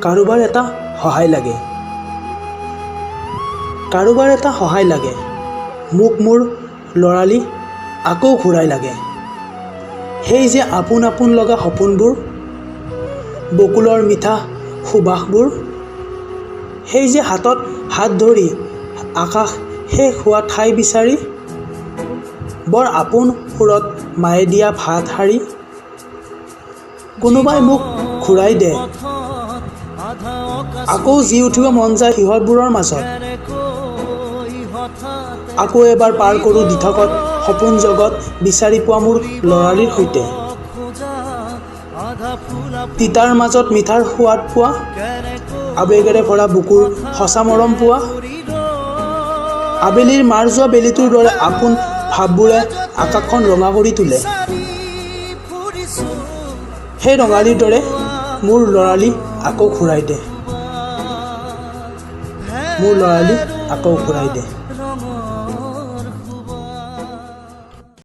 কাৰোবাৰ এটা সহায় লাগে, কাৰোবাৰ এটা সহায় লাগে। মোক মোৰ ল'ৰালি আকৌ ঘূৰাই লাগে। সেই যে আপোন আপোন লগা সপোনবোৰ, বকুলৰ মিঠা সুবাসবোৰ, সেই যে হাতত হাত ধৰি আকাশ শেষ হোৱা ঠাই বিচাৰি বৰ আপোন সুৰত মায়ে দিয়া ভাত শাৰী। কোনোবাই মোক ঘূৰাই দে। আকৌ জী উঠিব মন যায় সিহঁতবোৰৰ মাজত। আকৌ এবাৰ পাৰ কৰোঁ দিঠকত সপোন জগত বিচাৰি পোৱা মোৰ ল'ৰালিৰ সৈতে। তিতাৰ মাজত মিঠাৰ সোৱাদ পোৱা, আৱেগেৰে ভৰা বুকুৰ সঁচা মৰম পোৱা, আবেলিৰ মাৰ যোৱা বেলিটোৰ দৰে আপোন ভাৱবোৰে আকাশখন ৰঙা কৰি তোলে। সেই ৰঙালীৰ দৰে মোৰ ল'ৰালি আকৌ ঘূৰাই দে। মোৰ ল'ৰালি আকৌ ঘূৰাই দে।